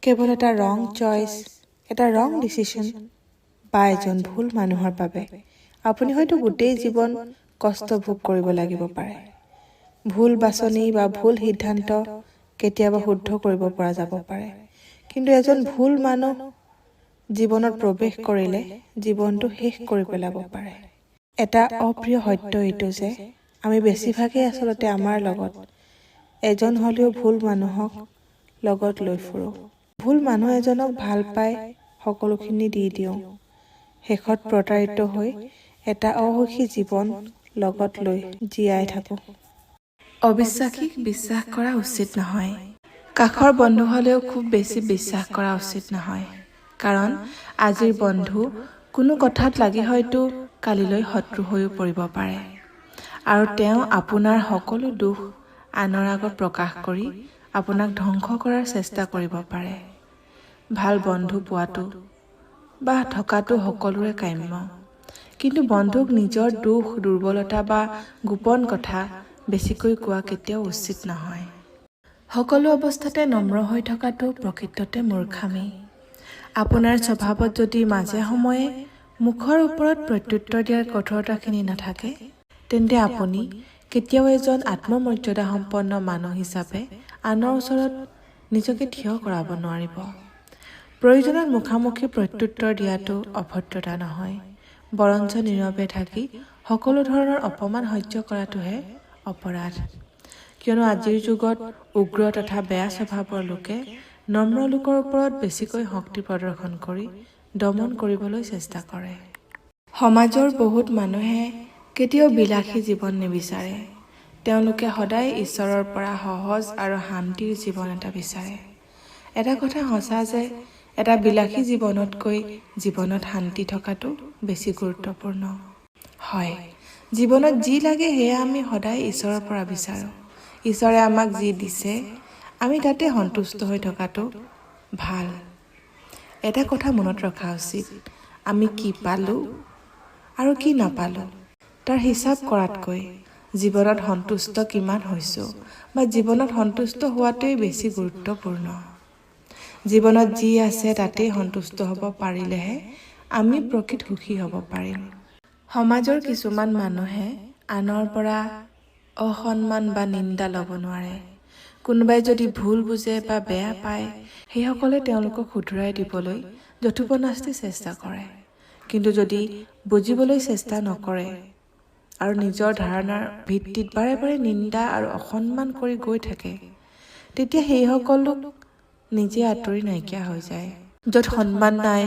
কেৱল এটা ৰং চইচ, এটা ৰং ডিচিশ্যন বা এজন ভুল মানুহৰ বাবে আপুনি হয়তো গোটেই জীৱন কষ্ট ভোগ কৰিব লাগিব পাৰে। ভুল বাছনি বা ভুল সিদ্ধান্ত কেতিয়াবা শুদ্ধ কৰিব পৰা যাব পাৰে, কিন্তু এজন ভুল মানুহ জীৱনত প্ৰৱেশ কৰিলে জীৱনটো শেষ কৰি পেলাব পাৰে। এটা অপ্ৰিয় সত্য এইটো যে আমি বেছিভাগেই আচলতে আমাৰ লগত এজন হ'লেও ভুল মানুহক লগত লৈ ফুৰোঁ। ভুল মানুহ এজনক ভাল পাই সকলোখিনি দি দিওঁ, শেষত প্ৰতাৰিত হৈ এটা অসুখী জীৱন লগত লৈ জীয়াই থাকোঁ। অবিশ্বাসীক বিশ্বাস কৰা উচিত নহয়। কাষৰ বন্ধু হ'লেও খুব বেছি বিশ্বাস কৰা উচিত নহয়, কাৰণ আজিৰ বন্ধু কোনো কথাত লাগি হয়তো কালিলৈ শত্ৰু হৈও পৰিব পাৰে আৰু তেওঁ আপোনাৰ সকলো দুখ আনৰ আগত প্ৰকাশ কৰি আপোনাক ধ্বংস কৰাৰ চেষ্টা কৰিব পাৰে। ভাল বন্ধু পোৱাটো বা থকাটো সকলোৰে কাম্য, কিন্তু বন্ধুক নিজৰ দুখ, দুৰ্বলতা বা গোপন কথা বেছিকৈ কোৱা কেতিয়াও উচিত নহয়। সকলো অৱস্থাতে নম্ৰ হৈ থকাটো প্ৰকৃততে মূৰ্খামি। আপোনাৰ স্বভাৱত যদি মাজে সময়ে মুখৰ ওপৰত প্ৰত্যুত্তৰ দিয়াৰ কঠোৰতাখিনি নাথাকে, তেন্তে আপুনি কেতিয়াও এজন আত্মমৰ্যাদাসম্পন্ন মানুহ হিচাপে আনৰ ওচৰত নিজকে থিয় কৰাব নোৱাৰিব। প্ৰয়োজনত মুখামুখি প্ৰত্যুত্তৰ দিয়াটো অভদ্ৰতা নহয়, বৰঞ্চ নীৰৱে থাকি সকলো ধৰণৰ অপমান সহ্য কৰাটোহে অপৰাধ। কিয়নো আজিৰ যুগত উগ্ৰ তথা বেয়া স্বভাৱৰ লোকে নম্ৰ লোকৰ ওপৰত বেছিকৈ শক্তি প্ৰদৰ্শন কৰি দমন কৰিবলৈ চেষ্টা কৰে। সমাজৰ বহুত মানুহে কেতিয়াও বিলাসী জীৱন নিবিচাৰে। তেওঁলোকে সদায় ঈশ্বৰৰ পৰা সহজ আৰু শান্তিৰ জীৱন এটা বিচাৰে। এটা কথা সঁচা যে এটা বিলাসী জীৱনতকৈ জীৱনত শান্তি থকাটো বেছি গুৰুত্বপূৰ্ণ। হয়, জীৱনত যি লাগে সেয়া আমি সদায় ঈশ্বৰৰ পৰা বিচাৰোঁ। ঈশ্বৰে আমাক যি দিছে, আমি তাতে সন্তুষ্ট হৈ থকাটো ভাল। এটা কথা মনত ৰখা উচিত, আমি কি পালোঁ আৰু কি নাপালোঁ তাৰ হিচাপ কৰাতকৈ জীৱনত সন্তুষ্ট কিমান হৈছোঁ বা জীৱনত সন্তুষ্ট হোৱাটোৱেই বেছি গুৰুত্বপূৰ্ণ। জীৱনত যি আছে তাতেই সন্তুষ্ট হ'ব পাৰিলেহে আমি প্ৰকৃত সুখী হ'ব পাৰিম। সমাজৰ কিছুমান মানুহে আনৰ পৰা অসন্মান বা নিন্দা ল'ব নোৱাৰে। কোনোবাই যদি ভুল বুজে বা বেয়া পায়, সেইসকলে তেওঁলোকক শুধৰাই দিবলৈ যথোপনাস্তি চেষ্টা কৰে। কিন্তু যদি বুজিবলৈ চেষ্টা নকৰে আৰু নিজৰ ধাৰণাৰ ভিত্তিত বাৰে বাৰে নিন্দা আৰু অসন্মান কৰি গৈ থাকে, তেতিয়া সেইসকল লোক নিজে আঁতৰি নাইকিয়া হৈ যায়। য'ত সন্মান নাই,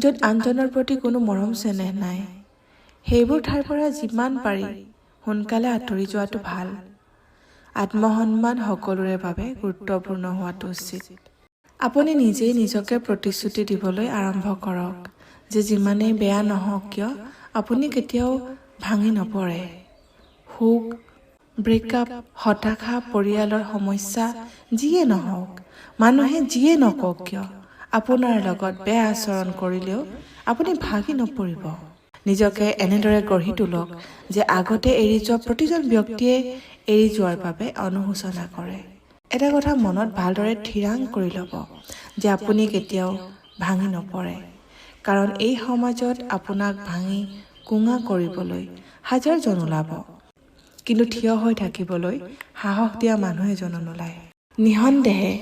য'ত আনজনৰ প্ৰতি কোনো মৰম চেনেহ নাই, সেইবোৰ ঠাইৰ পৰা যিমান পাৰি সোনকালে আঁতৰি যোৱাটো ভাল। আত্মসন্মান সকলোৰে বাবে গুৰুত্বপূৰ্ণ হোৱাটো উচিত। আপুনি নিজেই নিজকে প্ৰতিশ্ৰুতি দিবলৈ আৰম্ভ কৰক যে যিমানেই বেয়া নহওক কিয়, আপুনি কেতিয়াও ভাঙি নপৰে। শোক, ব্ৰেকআপ, হতাশা, পৰিয়ালৰ সমস্যা, যিয়ে নহওক, মানুহে যিয়ে নকওক কিয়, আপোনাৰ লগত বেয়া আচৰণ কৰিলেও আপুনি ভাগি নপৰিব। নিজকে এনেদৰে গঢ়ি তোলক যে আগতে এৰি যোৱা প্ৰতিজন ব্যক্তিয়ে এৰি যোৱাৰ বাবে অনুশোচনা কৰে। এটা কথা মনত ভালদৰে থিৰাং কৰি ল'ব যে আপুনি কেতিয়াও ভাঙি নপৰে, কাৰণ এই সমাজত আপোনাক ভাঙি কোঙা কৰিবলৈ হাজাৰজন ওলাব, কিন্তু থিয় হৈ থাকিবলৈ সাহস দিয়া মানুহ এজনো নোলায়। নিঃসন্দেহে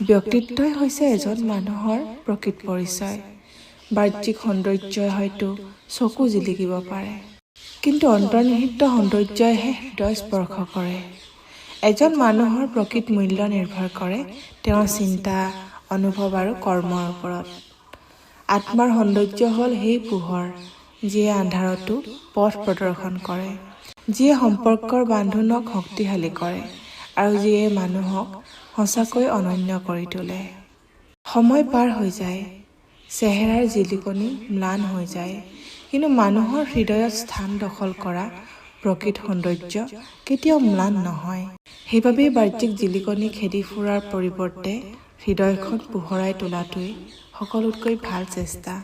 ব্যক্তিত্বই হৈছে এজন মানুহৰ প্ৰকৃত পৰিচয়। বাহ্যিক সৌন্দৰ্যই হয়তো চকু জিলিকিব পাৰে, কিন্তু অন্তৰ্নিহিত সৌন্দৰ্যইহে হৃদয় স্পৰ্শ কৰে। এজন মানুহৰ প্ৰকৃত মূল্য নিৰ্ভৰ কৰে তেওঁৰ চিন্তা, অনুভৱ আৰু কৰ্মৰ ওপৰত। আত্মাৰ সৌন্দৰ্য হ'ল সেই পোহৰ যিয়ে আন্ধাৰতো পথ প্ৰদৰ্শন কৰে, যিয়ে সম্পৰ্কৰ বান্ধোনক শক্তিশালী কৰে আৰু যিয়ে মানুহক সঁচাকৈ অনন্য কৰি তোলে। সময় পাৰ হৈ যায়, চেহেৰাৰ জিলিকনি ম্লান হৈ যায়, কিন্তু মানুহৰ হৃদয়ত স্থান দখল কৰা প্ৰকৃত সৌন্দৰ্য কেতিয়াও ম্লান নহয়। সেইবাবেই বাহ্যিক জিলিকনি খেদি ফুৰাৰ পৰিৱৰ্তে হৃদয়খন পোহৰাই তোলাটোৱেই সকলোতকৈ ভাল চেষ্টা।